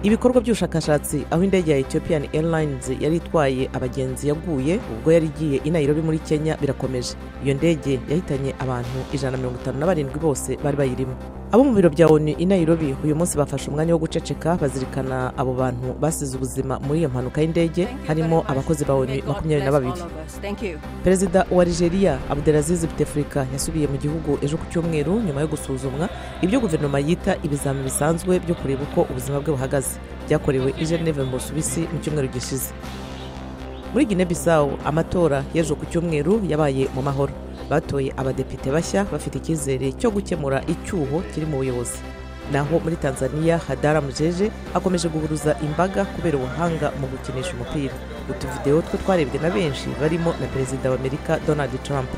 Ibikorwa by'ubushakashatsi aho indege ya Ethiopian Airlines yari itwaye abagenzi yaguye ubwo yari igiye i Nairobi muri Kenya birakomeje. Iyo ndege yahitanye abantu 157 bose bari bayirimo. Abo mu biro bya ONU i Nairobi uyu munsi bafashe umwanya wo guceceka bazirikana abo bantu basize ubuzima muri iyo mpanuka y'indege, harimo abakozi ba ONU 22. Perezida wa Algeria Abdelaziz Bouteflika yasubiye mu gihugu ejo ku cyumweru nyuma yo gusuzumwa ibyo guverinoma yita ibizami bisanzwe byo kureba uko ubuzima bwe buhagaze, byakorewe i Geneve mu Busuwisi mu cyumweru gishize. Muri Guinea Bissau amatora y'ejo ku cyumweru yabaye mu mahoro. Batoye abadepite bashya bafite icyizere cyo gukemura icyuho kiri mu buyobozi. Naho muri Tanzania Hadara Mujeje akomeje guhuruza imbaga kubera ubuhanga mu gukinisha umupira. Utuvidewo twe twarebwe na benshi barimo na Perezida wa Amerika Donald Trump.